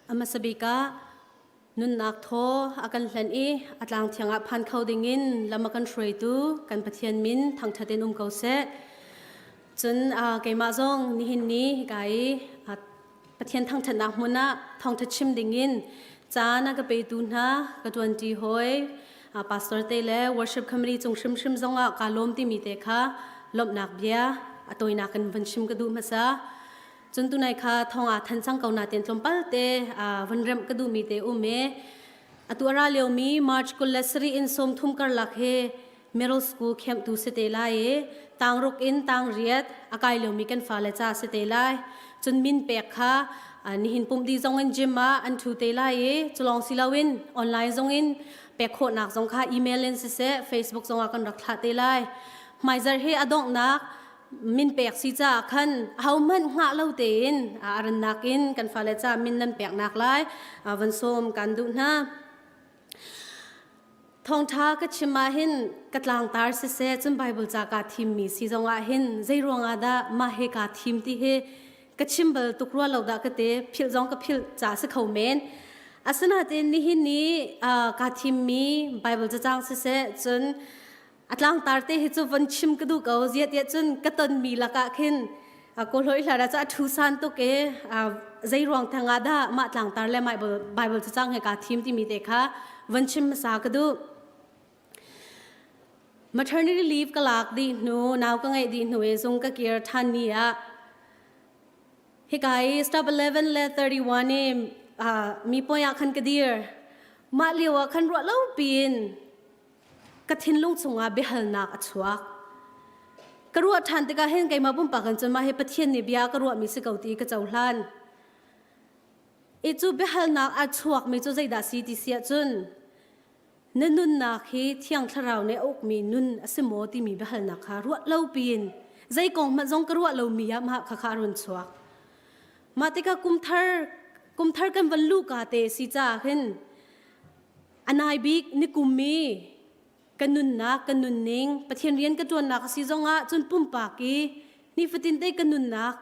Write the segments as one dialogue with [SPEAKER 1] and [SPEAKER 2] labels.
[SPEAKER 1] A hmasa bik ah nunnak thaw a kan hlen i a tlang thiang ah phan kho dingin lam a kan hruaitu kan Pathian min thangṭhat in um ko seh. Cun keimah zong nihin ni hika i Pathian thangṭhatnak hmun ah thawngṭha chim dingin caan a ka petu hna ka ṭuanṭi hawi pastor te le worship committee cung hrimhrim zongah kaa lawm timi te kha lawmhnak bia a tawinak in van chim ka duh hmasa. Cun tunai kha thong ah than cang ko na ten tlawmpal te van remh ka duhmi te um e. Atu a ra liomi March 27 in 30 karlak he middle school camp tu si te lai i tangruk in tangriat a kai liomi kan fale ca si te lai. Cun min pek kha nihin pumh di zong in gym ah an thu te lai i culong si loin online zong in pek khawhnak zong kha email in siseh Facebook zong ah kan rak thlah te lai. Hmaizarh hi a donghnak min pek si caah khan ahohmanh hngah lo tein a rannak in kan fale ca min nan peknak lai van sawm kan duh hna. Thawngṭha ka chim ah hin ka tlangtar siseh cun Bible ca kaa thimmi si zong ah hin zei ruangah dah mah he kaa thim ti hi ka chim bal tuk rua lo dah ka te philh zong ka philh ca si kho men. Asinain nihin ni kaa thimmi Bible cacang siseh cun a tlangtar te hi cu von chim ka duh ko zia tiah cun ka tonmi lakah khin kawlhawi hla cu a thu san tuk e zei ruang thang ah dah mah tlangtar le Bible cacang he kaa thim timi te kha von chim hmasa ka duh. Maternity leave ka lak dih hnu nau ka ngeih dih hnu i zung ka kir than ni ah hika i stop 11 le 31 i mi poi ah khan ka dir mah lio ah khan ruah lo piin ka thinlung chungah biahalnak a chuak. Ka ruah ṭhan tikah hin keimah pumpak in cun mah hi Pathian nih bia ka ruahmi si ko ti ka cohlan. I cu biahalnak a chuakmi cu zeidah si ti si ahcun na nunnak hi Thiang Thlarau nih a ukmi nun a si maw timi biahalnak kha ruah lo piin zei kong hmanh zong ka ruah lomi ah mah kha kha a run chuak. Mah tikah kumthar kumthar kan van luhka te si caah hin A nai bik nikum i ka nunnak, ka nunning, Pathian rian ka ṭuannak a si zongah cun pumpak i nifatin te ka nunnak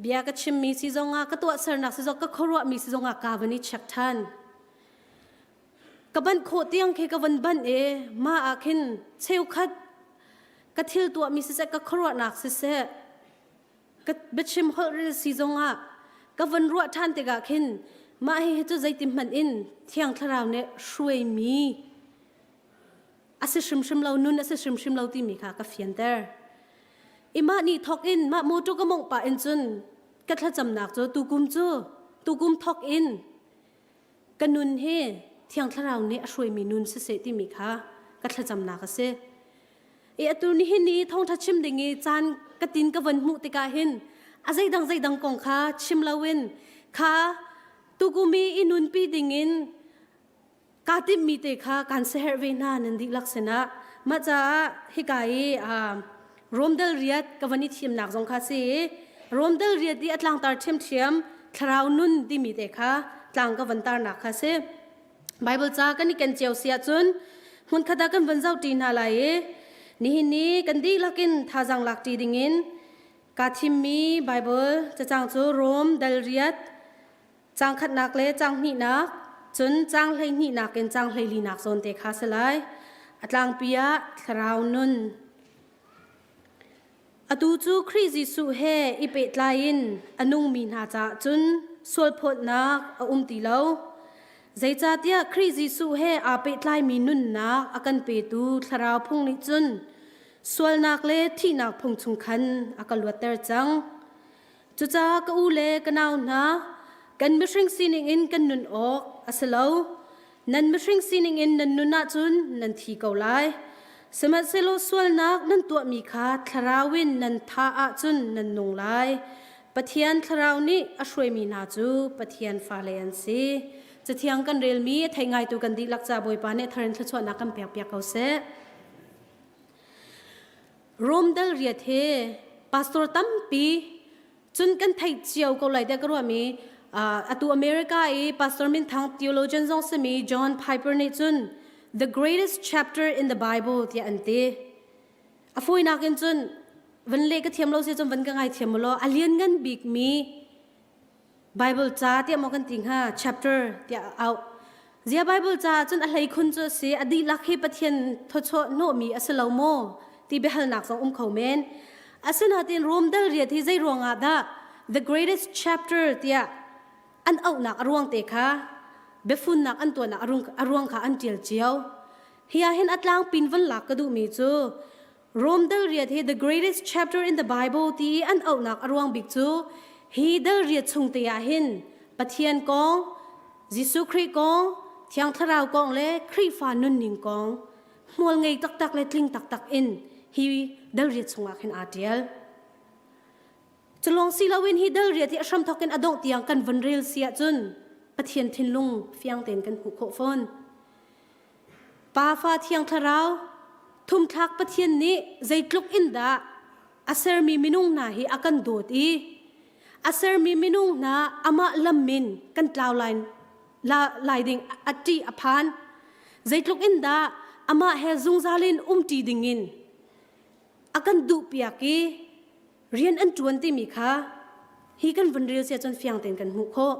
[SPEAKER 1] bia ka chimmi si zongah ka tuahsernak si zong ka khuaruahmi si zongah ka van i check ṭhan. Ka banh khawh tiang khi ka van banh i mah ah khin cheukhat ka thil tuahmi siseh ka khuaruahnak siseh ka biachim holh rel si zongah ka von ruah ṭhan tikah khin mah hi cu zeitin hmanh in thiang thlarau nih hruaimi a si hrimhrim lo nun a si hrimhrim lo timi kha ka fianter i mah ni thawk in mah motor ka mongh pah in cun ka thlacamnak cu tukum cu tukum thawk in ka nun hi thiang thlarau nih a hruaimi nun siseh timi kha ka thlacamnak a si I atu nihin ni thawngṭha chim ding i caan ka tin ka von hmuh tikah hin a zeidang zeidang kong kha chim loin kha tukum i i nunpi dingin kaa timhmi te kha kan seherh ve hna nan dihlak sinah mah caah hika i Romdal riat ka van i thimnak zong kha si i Romdal riat i a tlangtar ṭhiamṭhiam thlarau nun timi te kha tlang ka van tarnak kha si. Bible ca kan i ken cio si ahcun hmunkhat ah kan van zohṭi hna lai i nihin ni kan dihlak in thazaang lakṭi dingin kaa thimmi Bible cacang cu Rom dal riat caang khatnak le caang hnihnak cun caang 12nak in caang 14nak zawn te kha si lai. A tlangpi ah thlarau nun. Atu cu Khrih Jesuh he i pehtlai in a nungmi hna caah cun sualphawtnak a um ti lo. Zeicahtiah Khrih Jesuh he aa pehtlaimi nunnak a kan petu Thlarau phung nih cun sualnak le thihnak phung chung khan a ka luatter cang. Cucaah ka u le ka nau hna, kan mihring sining in kan nun awk a si lo. Nan mihring sining in nan nun ahcun nan thi ko lai. Sihmanhsehlaw sualnak nan tuahmi kha thlarau in nan thah ahcun nan nung lai. Pathian thlarau nih a hruaimi hna cu Pathian fale an si. Cathiang kan relmi a thei ngaitu kan dihlak ca Bawipa nih thar in thluachuahnak kan pekpiak ko seh. Rom dal riat he pastor tampi cun kan theih cio ko lai tiah ka ruahmi atu America i pastor minthang theologian zong simi John Piper nih cun the greatest chapter in the Bible tiah an ti. A fawinak in cun van leh ka thiam lo si cun van ka ngai thiam law a lianngan bikmi. Bible ca tiah maw kan ti hnga chapter tiah a auh. Zia Bible ca cun a hlei khun cu a si a dihlak hi Pathian thawchuah hnawhmi a si lo maw ti biahalnak zong um kho men. Asinain Rom dal riat hi zei ruangah dah the greatest chapter tiah an auhnak a ruang te kha biafunnak an tuahnak a ruang kha an ṭial cio. Hi ah hin a tlangpin van lak ka duhmi cu Rom dal riat hi the greatest chapter in the Bible ti i an auhnak a ruang bik cu hi dal riat chung te ah hin Pathian kong, Jesuh Khrih kong, Thiang Thlarau kong le Khrihfa nunning kong hmual ngei taktak le tling taktak in hi dal riat chungah khin aa ṭial. Culawng si loin hi dal riat hi a hramthawk in a dongh tiang kan von rel si ahcun Pathian thinlung fiang tein kan hmuh khawh fawn. Pafa Thiang Thlarau thumthlak Pathian nih zeitluk in dah a sermi minung hna hi a kan dawt i a sermi minung hna amah lam in kan tlau lai, la, lai ding a ṭih a phan. Zeitluk in dah amah he zungzal in umṭi dingin a kan duhpiak i rian an ṭuan timi kha hi kan vun rel sia cun fiang tein kan hmuh khawh.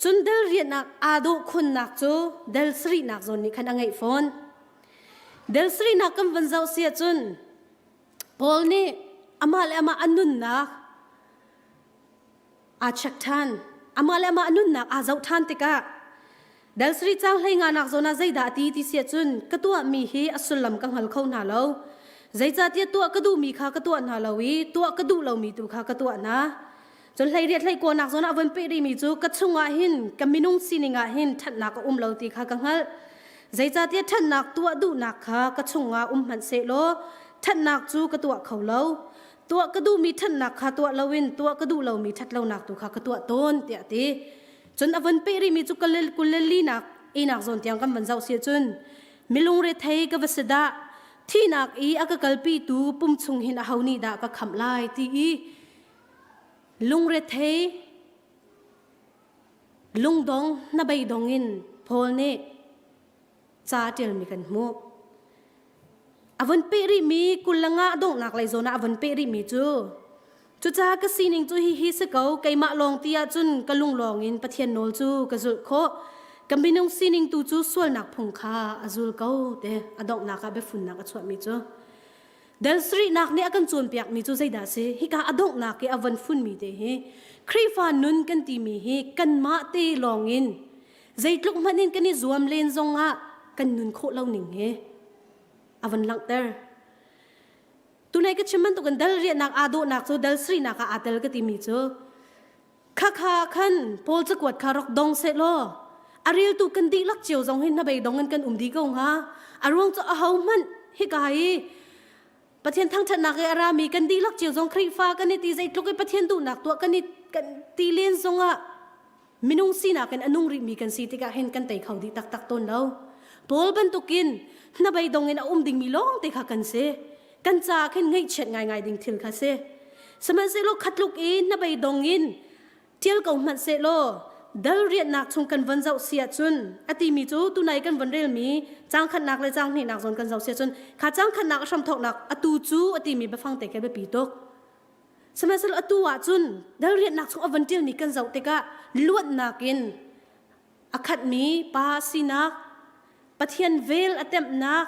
[SPEAKER 1] Cun dal riahnak aa dawh khunnak cu dal sarihnak zawn nih khan a ngeih fawn. Dal sarihnak kan vun zoh sia cun Paul nih amah le amah a nunnak aa check ṭhan. Amah le amah a nunnak aa zoh ṭhan tikah dal sarih caang hlei nganak zawn ah zeidah a ti ti si ahcun ka tuahmi hi a sullam ka hngal kho hna lo. Zeicahtiah tuah ka duhmi kha ka tuah hna lo i tuah ka duh lomi tu kha ka tuah hna. Cun hleiriat hleikuanak zawn ah a von peh rihmi cu ka chungah hin ka minung sining ah hin ṭhatnak a um lo ti kha ka hngalh. Zeicahtiah ṭhatnak tuah duhnak kha ka chungah um hmanh sehlaw ṭhatnak cu ka tuah kho lo. Tuah ka duhmi ṭhatnak kha tuah loin tuah ka duh lomi ṭhatlonak tu kha ka tuah tawn tiah a ti. Cun a von peh rihmi cu kulelinak inak zawn tiang kan van zoh si ahcun milung rethei ka va si dah thihnak i a ka kalpitu pum chung hin aho nih dah ka khamh lai ti i lungrethei lungdong hnabeidong in Paul nih ca a ṭialmi kan hmuh. A von peh rihmi 25 donghnak lei zawn ah a von peh rihmi cu cucaah ka sining cu hihi si ko keimah lawng ti ahcun ka lung lawng in Pathian nawl cu ka zulh khawh ka minung sining tu cu sualnak phung kha a zul ko te a donghnak ah biafunnak a chuahmi cu Dal sarihnak nih a kan cawnpiakmi cu zeidah a si? Hika a donghnak i a von funmi te hi Khrihfa nun kan timi hi kanmah te lawngin zeitluk hmanh in kan i zuam len zongah kan nun khawh lo ning hi a von langhter. Tunai ka chim bantukin dal riahnak aa dawhnak cu dal sarihnak ah aa tel ka timi cu Khakha khan Paul cakuat kha rak dong sehlaw a reltu kan dihlak cio zong hi hnabei dong in kan um dih ko hnga. A ruang cu ahohmanh hika hi Pathian thangṭhatnak i a rami kan dihlak cio zong Khrihfa kan i ti zeitluk i Pathian duhnak tuah kan i kan ti len zongah minung sinak in a nung rihmi kan si tikah hin kan tei kho dih taktak tawn lo. Paul bantukin hnabei dong in a um dingmi lawng te kha kan si. Kan caah khin ngaihchiat ngaingai ding thil kha si. Sihmanhsehlaw khatluk i hnabei dong in ṭial ko hmanh sehlaw dal rianhnak chung kan von zoh si ahcun a timi cu tunai kan von relmi caang khatnak le caang hnihnak zawn kan zoh si ahcun kha caang khatnak a hramthawknak atu cu a timi biafang te khi biapi tuk. Sihmanhsehlaw atu ahcun dal rianhnak chung a von ṭialmi kan zoh tikah luatnak in a khatmi pa sinak Pathian vel a temhnak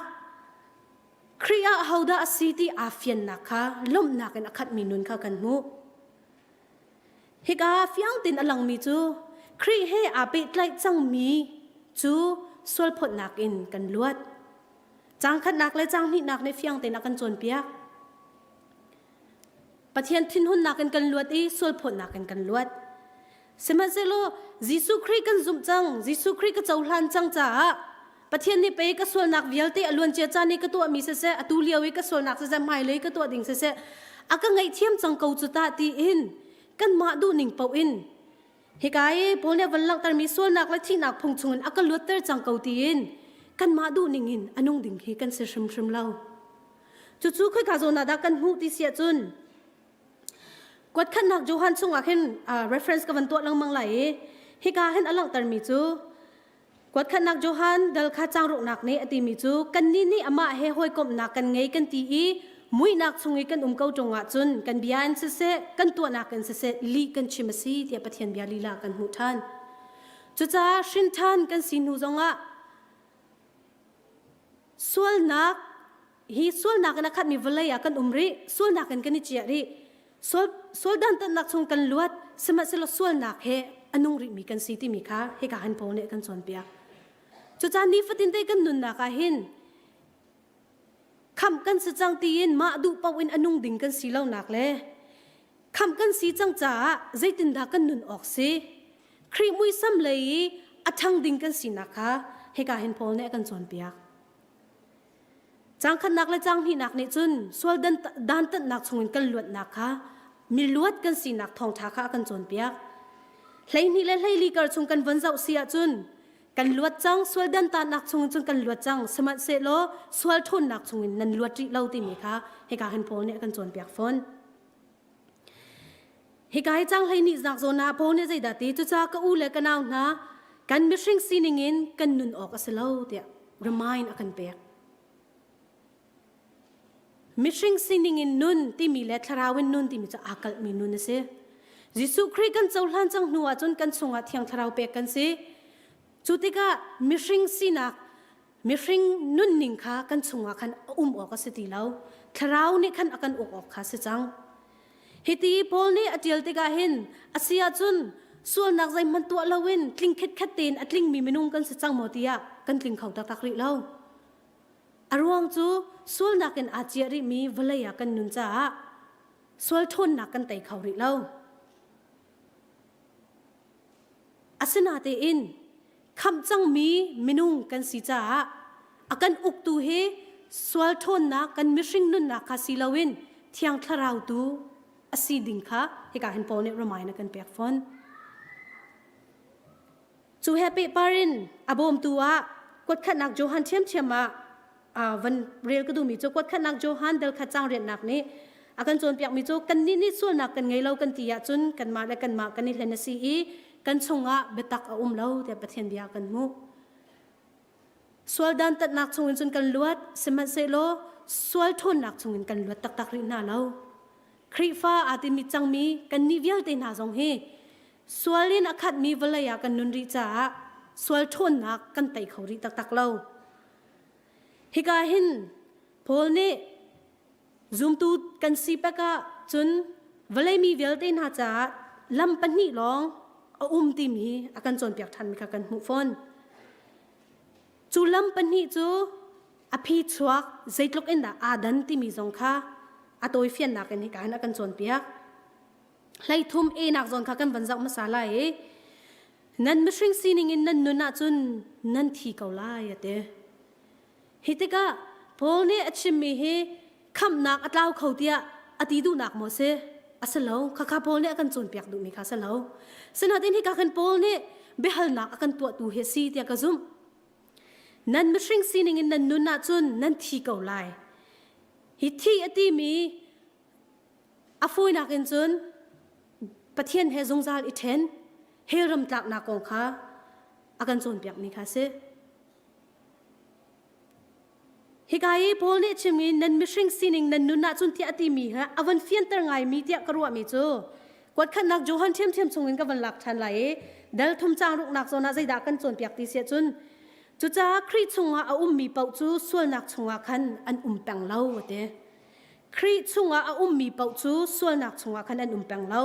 [SPEAKER 1] Khrih ah ahodah a si ti aa fiannak kha lawmhnak in a khatmi nun kha kan hmuh. Hika fiang tein a langmi cu Khrih he aa pehtlaih cangmi cu sualphawtnak in kan luat. Caang khatnak le caang hnihnak nih fiang tein a kan cawnpiak. Pathian thinhunnak in kan luat i sualphawtnak in kan luat. Sihmanhsehlaw Jesuh Khrih kan zumh cang, Jesuh Khrih ka cohlan cang caah Pathian nih pei ka sualnak vialte a luancia caan i ka tuahmi siseh, atu lio i ka sualnak siseh, hmailei ka tuah ding siseh, a ka ngaihthiam cang ko cu tah tiin kanmah duhning paoh in hika i Paul nih a van langhtermi sualnak le thihnak phung chungin a ka luatter cang ko tiin kanmah duhning in a nung ding hi kan si hrimhrim lo. Cucu khoika zawn ah dah kan hmuh ti si ahcun Kuatkhatnak Johan chungah khin reference ka van tuah lengmang lai i hika hin a langhtermi cu kuatkhatnak Johan dal kha caang ruknak nih a timi cu kannih nih amah he hawikomhnak kan ngei kan ti i Muihnak chung i kan um ko ṭung ahcun kan bia in siseh, kan tuahnak in siseh lih kan chim a si tiah Pathian bia lila kan hmuh ṭhan. Cucaah hrin ṭhan kan si hnu zongah sualnak hi sualnak in a khatmi vawlei ah kan um rih, sualnak in kan i ciah rih. Sual, sual dantatnak chung kan luat, sihmanhsehlaw sualnak he a nung rihmi kan si timi kha hika hin Paul nih a kan cawnpiak. Cucaah nifatin te kan nunnak ah hin khamh kan si cang tiin mah duh paoh in a nung ding kan si lonak le khamh kan si cang caah zeitindah kan nun awk si Khrih muisam lei i a ṭhang ding kan sinak kha hika hin Paul nih a kan cawnpiak. Caang khatnak le caang hnihnak nih cun sual dantatnak chungin kan luatnak kha miluat kan sinak thawngṭha kha a kan cawnpiak. 12 le 14 kar chung kan von zoh si ahcun kan luat cang sual dantatnak chungin cun kan luat cang sihmanhsehlaw sual ṭhawnnak chungin nan luat rih lo timi kha hika hin Paul nih a kan cawnpiak fawn. Hika hi cang 12 zak zawn ah Paul nih zeidah ti cucaah ka u le ka nau hna kan mihring sining in kan nun awk a si lo tiah remind a kan pek. Mihring sining in nun timi le thlarau in nun timi cu aa kalhmi nun a si. Jesuh Khrih kan cohlan cang hnu ahcun kan chungah Thiang Thlarau pek kan si. Cu tikah mihring sinak mihring nunning kha kan chungah khan a um awk a si ti lo. Thlarau nih khan a kan uk awk kha si cang. Hiti Paul nih a ṭial tikah hin a si ahcun sualnak zeihmanh tuah loin tling khitkhet tein a tlingmi minung kan si cang maw tiah kan tling kho taktak rih lo. A ruang cu sualnak in aa ciah rihmi vawlei ah kan nun caah sual ṭhawnnak kan tei kho rih lo. Asinatein khamh cangmi minung kan si caah a kan uktu hi sual ṭhawnnak kan mihring nunnak kha si loin Thiang Thlarau tu a si ding kha hika hin Paul nih remind a kan pek fawn. Cu he pehpar in a bawmtu ah kuatkhatnak Johan ṭhiamṭhiam ah van rel ka duhmi cu kuatkhatnak Johan dal khat caang rianhnak nih a kan cawnpiakmi cu kannih nih sualnak kan ngei lo kan ti ahcun kanmah le kanmah kan i hlen a si i kan chungah biatak a um lo tiah Pathian bia kan hmuh. Sual dantatnak chungin cun kan luat, sihmanhsehlaw sual ṭhawnnak chungin kan luat taktak rih hna lo. Khrihfa aa timi cangmi kannih vialte hna zong hi sual in a khatmi vawlei ah kan nun rih caah sual ṭhawnnak kan tei kho rih taktak lo. Hika hin Paul nih zumtu kan si pek ah cun vawlei mi vialte hna caah lam pahnih lawng a um timi a kan cawnpiak ṭhanmi kha kan hmuh fawn. Cu lam pahnih cu a phi chuak zeitluk in dah aa dan timi zong kha a tawifiannak in hika hin a kan cawnpiak. 13 A nak zawn kha kan van zoh hmasa lai i nan mihring sining in nan nun ahcun nan thi ko lai a ti. Hi tikah Paul nih a chimmi hi khamhnak a tlau kho tiah a ti duhnak maw si? A si lo. Khakha Paul nih a kan cawnpiak duhmi kha a si lo. Sinain hika khan Paul nih biahalnak a kan tuahtu hi a si tiah ka zumh. Nan mihring sining in nan nun ahcun nan thi ko lai. Hi thi a timi A fawinak in cun Pathian he zungzal i ṭhen, hell ram tlaknak kong kha a kan cawnpiakmi kha a si. Hika i Paul nih chim i nan mihring sining nan nun ahcun tiah a timi he a van fianter ngaimi tiah ka ruahmi cu kuatkhatnak Johan ṭhiamṭhiam chungin ka van lak ṭhan lai i dal thum caang ruknak zawn ah zeidah kan cawnpiak ti si ahcun cucaah Khrih chungah a ummi paoh cu sualnak chungah khan an um peng lo a ti. Khrih chungah a ummi paoh cu sualnak chungah khan an um peng lo.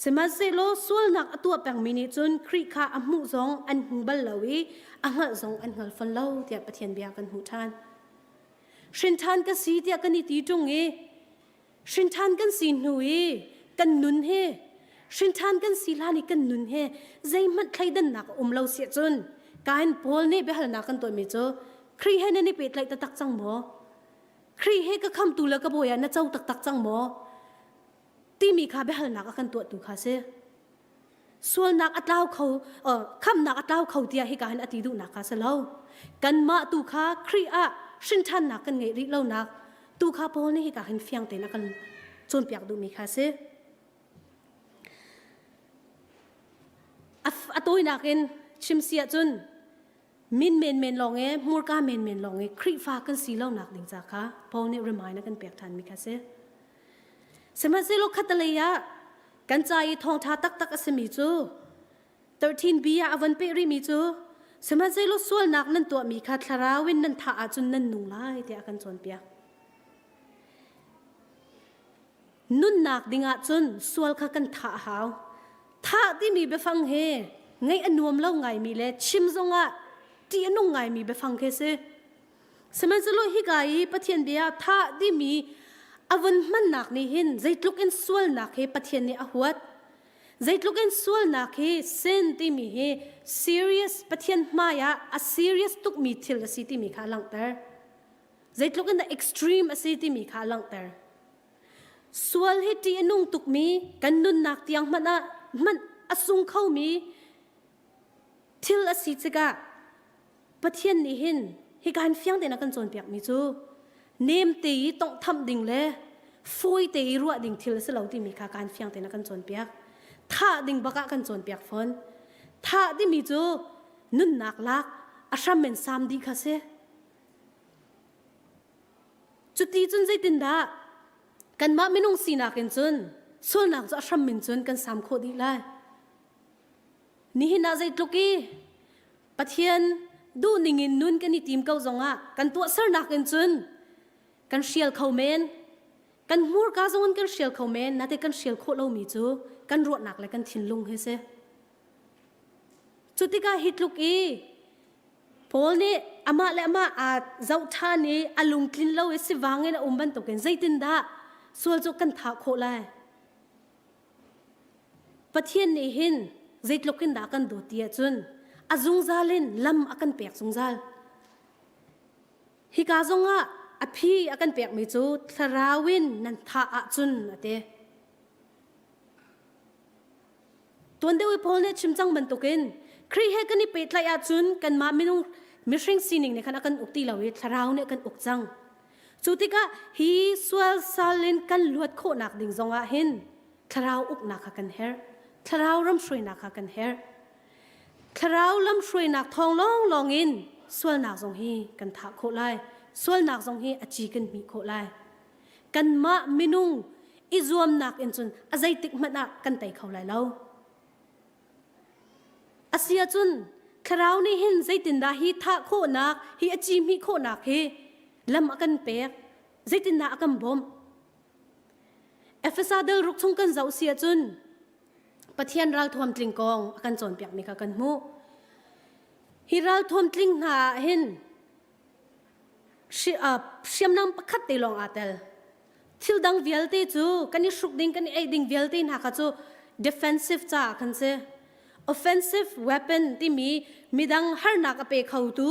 [SPEAKER 1] Sihmanhsehlaw sualnak a tuah pengmi nih cun Khrih kha a hmuh zong an hmu bal lo i a hngalh zong an hngal fawn lo tiah Pathian bia kan hmuh ṭhan. Hrinṭhan ka si tiah kan i ti ṭung i hrinṭhan kan si hnu i kan nun hi hrinṭhan kan si hlan i kan nun hi zeihmanh thleidannak a um lo siah cun kain Paul nih biahalnak kan tuahmi cu Khrih he nan i pehtlaih taktak cang maw? Khrih he ka khamtu le ka bawi ah na co taktak cang maw? Timi kha biahalnak a kan tuahtu kha si. Sualnak a tlau kho, khamnak a tlau kho tiah hika hin a ti duhnak kha si lo. Kanmah tu kha Khrih ah hrinṭhannak kan ngeih rih lonak tu kha Paul nih hika hin fiang tein a kan cawnpiak duhmi kha si. A tawinak in chim si ahcun. Min menmen lawng e hmurka menmen lawng e Khrihfa kan si lo nak ding ca kha Paul nih remind a kan pek ṭhan mi kha si. Sihmanhsehlaw khatalei ah kan ca i thawngṭha taktak a simi cu 13b ah a von peh rihmi cu sihmanhsehlaw sualnak nan tuahmi kha thlarau in nan thah ahcun nan nung lai tiah a kan cawnpiak. Nunnak dingah cun sual kha kan thah a hau. Thah timi biafang he ngaih a nuam lo ngaimi le chim zongah ṭih a nung ngaimi biafang khi si. Sihmanhsehlaw hika i Pathian bia thah timi a vun hmannak nih hin zeitluk in sualnak hi Pathian nih a huat. Zeitluk in sualnak hi sin timi hi serious Pathian hmai ah a serious tukmi thil a si timi kha a langhter. Zeitluk in dah extreme a si timi kha a langhter. Sual hi ṭih a nung tukmi kan nunnak tiang hmanh ah hmanh a sung khomi thil a si tikah Pathian nih hin hika hin fiang tein a kan cawnpiakmi cu nem te i tonghtham ding le fawi te i ruah ding thil a si lo timi kha kaan fiang tein a kan cawnpiak. Thah ding bak ah kan cawnpiak fawn. Thah timi cu nunnak lak a hram in sam dih kha si. Cuti cun zeitindah kanmah minung sinak in cun sualnak cu a hram in cun kan sam khawh dih lai. Nihin ah zeitluk i Pathian duhning in nun kan i tim ko zongah kan tuahsernak in cun kan hrial kho men kan hmurka zongin kan hrial kho men nate kan hrial khawh lomi cu kan ruahnak le kan thinlung hi si cu tikah hi tluk i Paul nih amah le amah aa zoh ṭhan i a lungtlin lo i sivang in a um bantukin zeitindah sual cu kan thah khawh lai Pathian nih hin zeitluk in dah kan dawt ti ahcun a zungzal in lam a kan pek zungzal. Hika zongah a phi a kan pekmi cu thlarau in nan thah ahcun a ti. Tuan deuh i Paul nih chim cang bantukin Khrih he kan i pehtlaih ahcun kanmah minung mihring sining nih khan a kan uk ti lo i thlarau nih a kan uk cang. Cu tikah hi sual sal in kan luat khawhnak ding zongah hin thlarau uknak kha kan herh. Thlarau ramhruainak kha kan herh. Thlarau lamhruainak thawng lawnglawng in sualnak zong hi kan thah khawh lai. Sualnak zong hi a ci kan hmih khawh lai. Kanmah minung i zuamnak in cun a zeitik hmanh ah kan tei kho lai lo. Asiahcun thlarau nih hin zeitindah hi thah khawhnak, hi a ci hmih khawhnak hi lam a kan pek, zeitindah a kan bawmh? Efesa dal ruk chung kan zoh si ahcun Pathian ralthuam tling kong a kan cawnpiakmi kha kan hmuh. Hi ralthuam tling hna ah hin hriamnam pakhat te lawng aa tel. Thil dang vialte cu kan i hruk ding, kan i ei ding vialte hna kha cu defensive caah khan si. Offensive weapon timi midang harnak a pe khotu,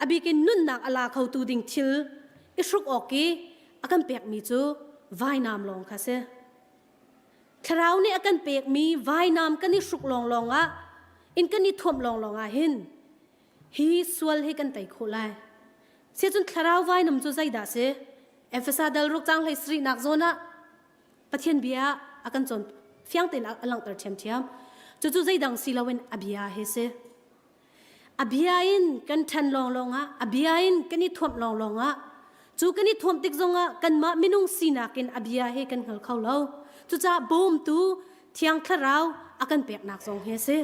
[SPEAKER 1] a bikin nunnak a la khotu ding thil i hruk awk i a kan pekmi cu vainam lawng kha si. Thlarau nih a kan pekmi vainam kan i hruk lawnglawng ah, in kan i thuamh lawnglawng ah hin hi sual hi kan tei khawh lai. Sicun thlarau vainam cu zeidah si? Efesa dal ruk cang hlei sarihnak zawn ah Pathian bia a kan cawn fiang tein a langhter ṭhiamṭhiam. Cucu zeidang si loin a bia hi si. A bia in kan ṭhan lawnglawng ah, a bia in kan i thuamh lawnglawng ah, cu kan i thuamh tik zongah kanmah minung sinak in a bia hi kan hngal kho lo. Cucaah bawmtu Thiang Thlarau a kan peknak zong hi a si.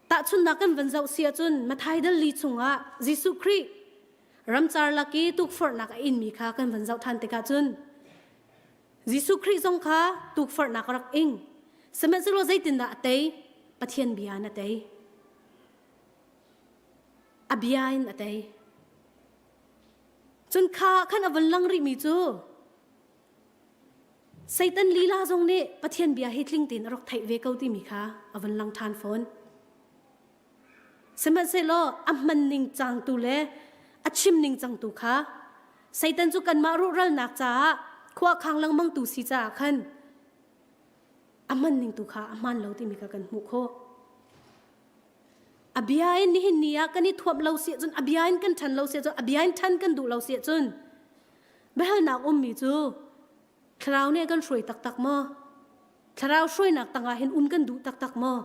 [SPEAKER 1] Tahchunhnak kan van zoh si ahcun Matthai dal li chungah Jesuh Khrih ramcar lak i tukforhnak a inmi kha kan van zoh ṭhan tikah cun Jesuh Khrih zong kha tukforhnak a rak ing. Sihmanhsehlaw zeitindah a tei? Pathian bia in a tei. A bia in a tei. Cun kha khan a vun lang rihmi cu Satan lila zong nih Pathian bia hi tling tein a rak theih ve ko timi kha a vun lang ṭhan fawn. Sihmanhsehlaw a hman ning cangtu le a chim ning cangtu kha Satan cu kanmah ruhralnak caah khua khang lengmang tu si caah khan a hman ning tu kha a hmaan lo timi kha kan hmuh khawh. A bia in nihin ni ah kan i thuamh lo si ahcun a bia in kan ṭhan lo si ahcun a bia in ṭhan kan duh lo si ahcun biahalnak ummi cu thlarau nih a kan hruai taktak maw? Thlarau hruainak tangah hin um kan duh taktak maw?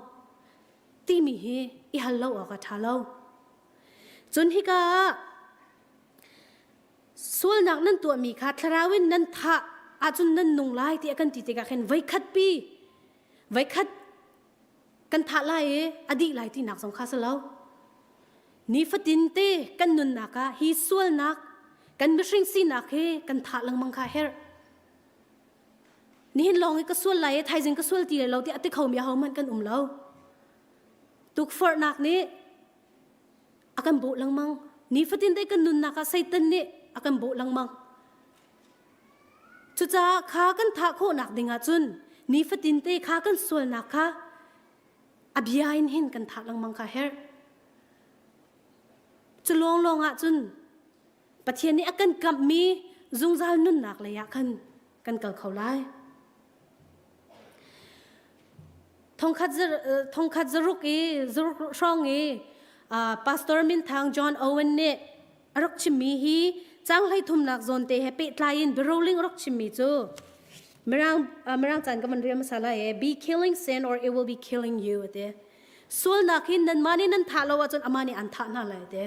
[SPEAKER 1] Timi hi i hal lo awk a ṭha lo. Cun hika ah sualnak nan tuahmi kha thlarau in nan thah ahcun nan nung lai tiah kan ti tikah khin voikhat pi voikhat kan thah lai i a dih lai tinak zong kha si lo. Nifatin te kan nunnak ah hi sualnak kan mihring sinak hi kan thah lengmang kha herh. Nihin lawng i ka sual lai i thaizing ka sual ti lai lo tiah a ti khomi ahohmanh kan um lo. Tukforhnak nih a kan bawh lengmang. Nifatin te kan nunnak ah Satan nih a kan bawh lengmang. Cucaah kha kan thah khawhnak ding ahcun nifatin te kha kan sualnak kha a bia in hin kan thah lengmang kha herh. Cu lawnglawng ahcun Pathian nih a kan kamhmi zungzal nunnak lei ah khan kan kal kho lai. Thongkhat zaruk i zaruk hrawng i Pastor minthang John Owen nih a rak chimmi hi cang hlei thumnak zawn te he pehtlai in biaroling a rak chimmi cu Mirang Mirang caan ka van rel hmasa lai e be killing sin or it will be killing you ati sualnak hi nanmah nih nan thah lo ahcun amah nih an thah hna lai ati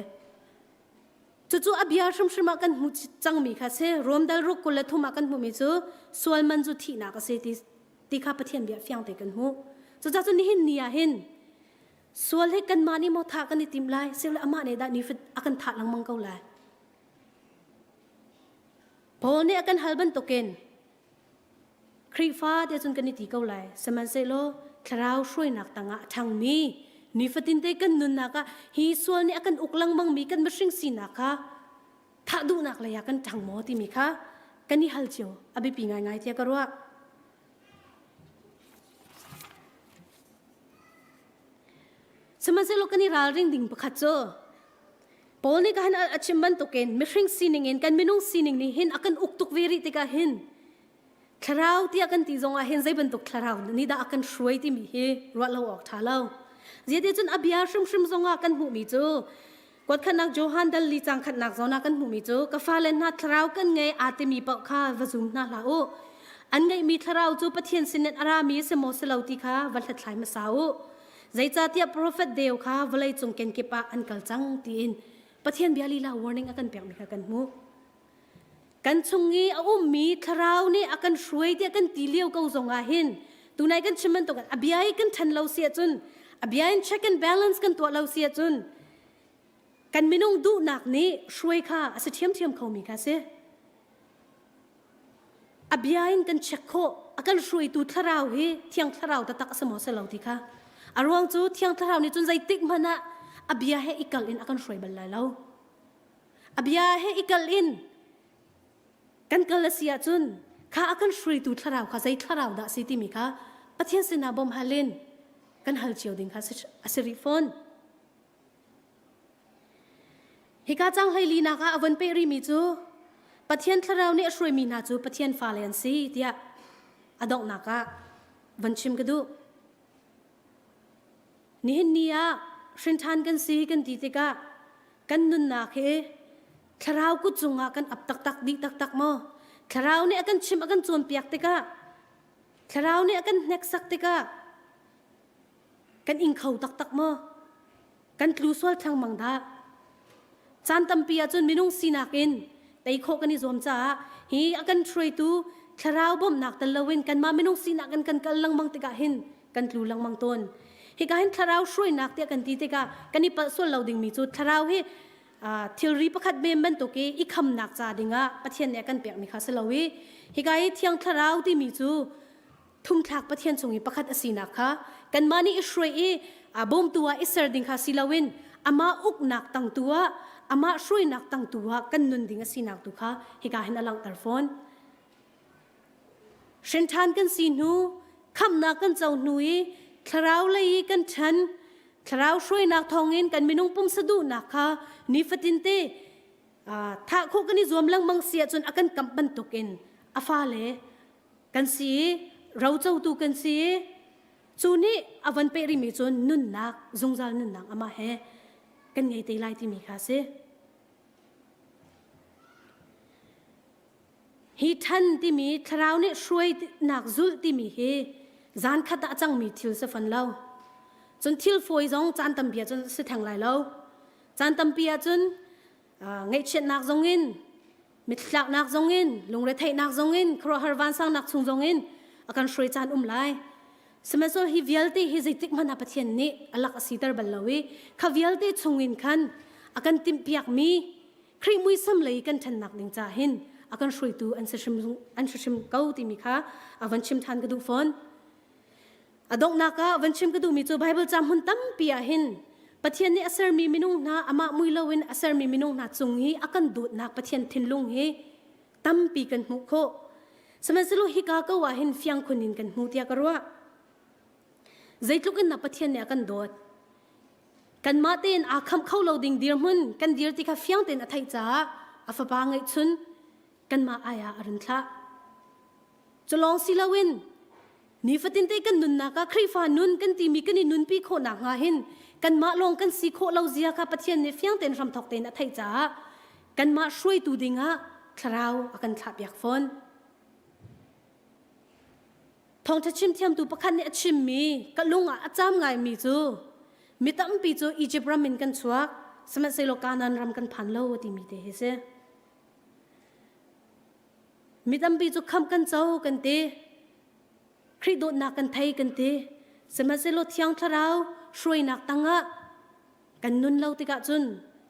[SPEAKER 1] Cucu a bia hrimhrim ah kan hmuh cangmi kha si. Rom dal ruk 23 ah kan hmuhmi cu sual man cu thihnak a si ti, ti kha Pathian bia fiang te kan hmuh. Cucaah cun nihin ni ah hin sual hi kanmah nih maw thah kan i tim lai, sile amah nih dah nifat a kan thah lengmang ko lai. Paul nih a kan hal bantukin Khrihfa te cun kan i ti ko lai. Sihmanhsehlaw thlarau hruainak tangah a ṭhangmi nifatinte kan nunnak ah hi sual nih a kan uk lengmangmi kan mihring sinak kha thah duhnak lei ah kan ṭhang maw timi kha kan i hal cio a biapi ngaingai tiah ka ruah. Sihmanhsehlaw kan i ralring ding pakhat cu Paul nih kahan a chim bantukin mihring sining in kan minung sining nih hin a kan uk tuk ve rih tikah hin thlarau tiah kan ti zongah hin zei bantuk thlarau nih dah a kan hruai timi hi ruah lo awk ṭha lo. Zeiti cun a bia hrimhrim zongah kan hmuhmi cu kuatkhatnak Johan dal li cang khatnak zawn ah kan hmuhmi cu ka fale hna thlarau kan ngei aa timi paoh kha va zum hna hlah u. An ngeihmi thlarau cu Pathian sinin a rami si maw si lo ti kha va hlathlai hmasa u. Zeicahtiah profet deu kha vawlei cung kenkip ah an kal cang tiin Pathian bia lila warning a kan pekmi kha kan hmuh. Kan chung i a ummi thlarau nih a kan hruai tiah kan ti lio ko zong ah hin tunai kan chim bantuk a bia i kan ṭhen lo si ahcun a bia in check and balance kan tuah lo si ahcun kan minung duhnak nih hruai kha a si ṭhiamṭhiam khomi kha si. A bia in kan check khawh a kan hruaitu thlarau hi thiang thlarau taktak a si maw si lo ti kha a ruang cu thiang thlarau nih cun zeitik hmanh ah a bia he i kal in a kan hruai bal lai lo a bia he i kal in kan kal a si ahcun kha a kan hruaitu thlarau kha zei thlarau dah si timi kha Pathian sinah bawm hal in kan hal cio ding kha a si rih fawn Hika cang hleilinak ah a von peh rihmi cu Pathian thlarau nih a hruaimi hna cu Pathian fale an si tiah a donghnak ah von chim ka duh. Nihin ni ah hrinṭhan kan si kan ti tikah kan nunnak hi thlarau kut cungah kan ap taktak dih taktak maw? Thlarau nih a kan chimh a kan cawnpiak tikah thlarau nih a kan hneksak tikah Kan ing kho taktak maw? Kan tlu sual thengmang dah? Caan tampi ahcun minung sinak in tei khawh kan i zuam caah hi a kan hruaitu thlarau bawmhnak tel loin kanmah minung sinak in kan kal lengmang tikah hin kan tlu lengmang tawn. Hika hin thlarau hruainak tiah kan ti tikah kan i palh sual lo dingmi cu thlarau hi thilri pakhat men bantuk i i khamnak ca dingah Pathian nih a kan pekmi kha si lo i hika i thiang thlarau timi cu thumthlak Pathian chung i pakhat a sinak kha kanmah nih i hruai i bawmtu ah i ser ding kha si loin amah uknak tangtu ah amah hruainak tangtu ah kan nun ding a sinak tu kha hika hin a langhter fawn. Hrinṭhan kan si hnu, khamhnak kan co hnu i thlarau lei i kan ṭhan, thlarau hruainak thawngin kan minung pumsa duhnak kha nifatinte thah khawh kan i zuam lengmang si ahcun a kan kamh bantukin a fale kan si i rocotu kan si i cu nih a van peh rihmi cu nunnak zungzal nunnak amah he kan ngei te lai timi kha a si. Hi ṭhan timi thlarau nih hruainak zulh timi hi Zan khat ah a cangmi thil si fon lo. Cun thil fawi zong caan tampi ah cun si theng lai lo. Caan tampi ah cun ngaihchiatnak zong in mittlaknak zong in lungretheihnak zong in khuaruahhar vansangnak chung zong in a kan hruai caan um lai. Sihmanhsehlaw hi vialte hi zeitik hmanh ah Pathian nih a lak a siter bal lo i kha vialte chung in khan a kan timhpiakmi Khrih muisam lei kan ṭhennak ding ca hin a kan hruaitu an si hrim an si hrim ko timi kha a van chim ṭhan ka duh fawn. A donghnak ah van chim ka duhmi cu Bible ca hmun tampi ah hin Pathian nih a sermi minung hna amah mui loin a sermi minung hna cung hi a kan dawtnak Pathian thinlung hi tampi kan hmuh khawh. Sihmanhsehlaw hika ko ah hin fiang khun in kan hmu tiah ka ruah. Zeitluk in na Pathian nih a kan dawt. Kanmah tein aa khamh kho lo ding dirhmun kan dir ti kha fiang tein a theih caah a fapa ngeihchun kanmah ai ah a run thlah. Cu lawng si loin nifatin te kan nunnak ah Khrihfa nun kan timi kan i nunpi khawh nakhnga hin kanmah lawng kan si khawh lo zia kha Pathian nih fiang tein hramthawk tein a theih caah kanmah hruaitu dingah thlarau a kan thlahpiak fawn. Thawngṭha chim thiamtu pakhat nih a chimmi ka lung ah a caam ngaimi cu mi tampi cu Egypt ram in kan chuak sihmanhsehlaw Kanaan ram kan phan lo a timi te hi si. Mi tampi cu khamh kan co kan ti. Khrih dawtnak kan thei kan ti. Sihmanhsehlaw Thiang Thlarau hruainak tangah kan nun lo tikah cun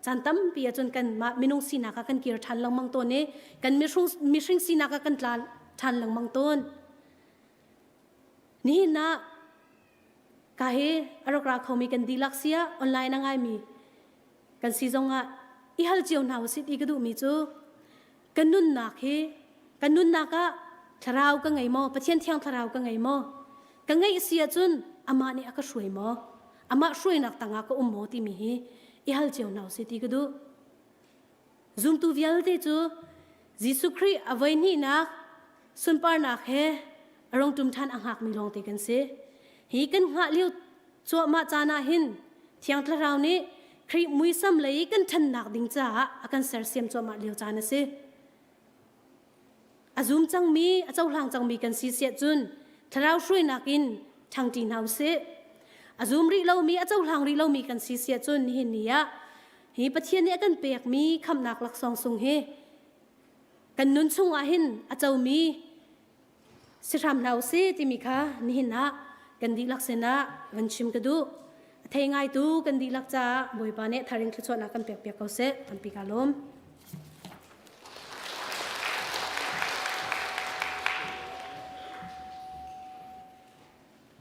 [SPEAKER 1] caan tampi ah cun kan mah minung sinak ah kan kir ṭhan lengmang tawn i kan mihring sinak ah kan tla ṭhan lengmang tawn. Nihin ah ka hi a rak ra khomi kan dihlak siah online a ngaimi kan si zongah i hal cio hna usih ti ka duhmi cu kan nunnak hi kan nunnak ah thlarau ka ngei maw Pathian thiang thlarau ka ngei maw ka ngeih si ahcun amah nih a ka hruai maw amah hruainak tangah ka um maw timi hi i hal cio hna usih ti ka duh zumtu vialte cu Jesuh Khrih a voi hnihnak sunparnak he a rung ṭum ṭhan a hngakmi lawngte kan si. Hi kan hngah lio cuahmah caan ah hin Thiang Thlarau nih Khrih muisam lei kan ṭhannak ding caah a kan sersiam cuahmah lio caan a si. A zum cangmi, a cohlang cangmi kan si siah cun Thlarau hruainak in ṭhangṭi hna usih. A zum rih lomi, a cohlang rih lomi kan si siah cun nihin ni ah hi Pathian nih a kan pekmi khamhnak laksawng sung hi kan nun chungah hin a comi si hram hna usih timi kha nihin ah kan dihlak sinah van chim ka duh. A thei ngaitu kan dihlak caah Bawipa nih tharing thluachuahnak kan pek piak ko seh. Tampi ka lawm.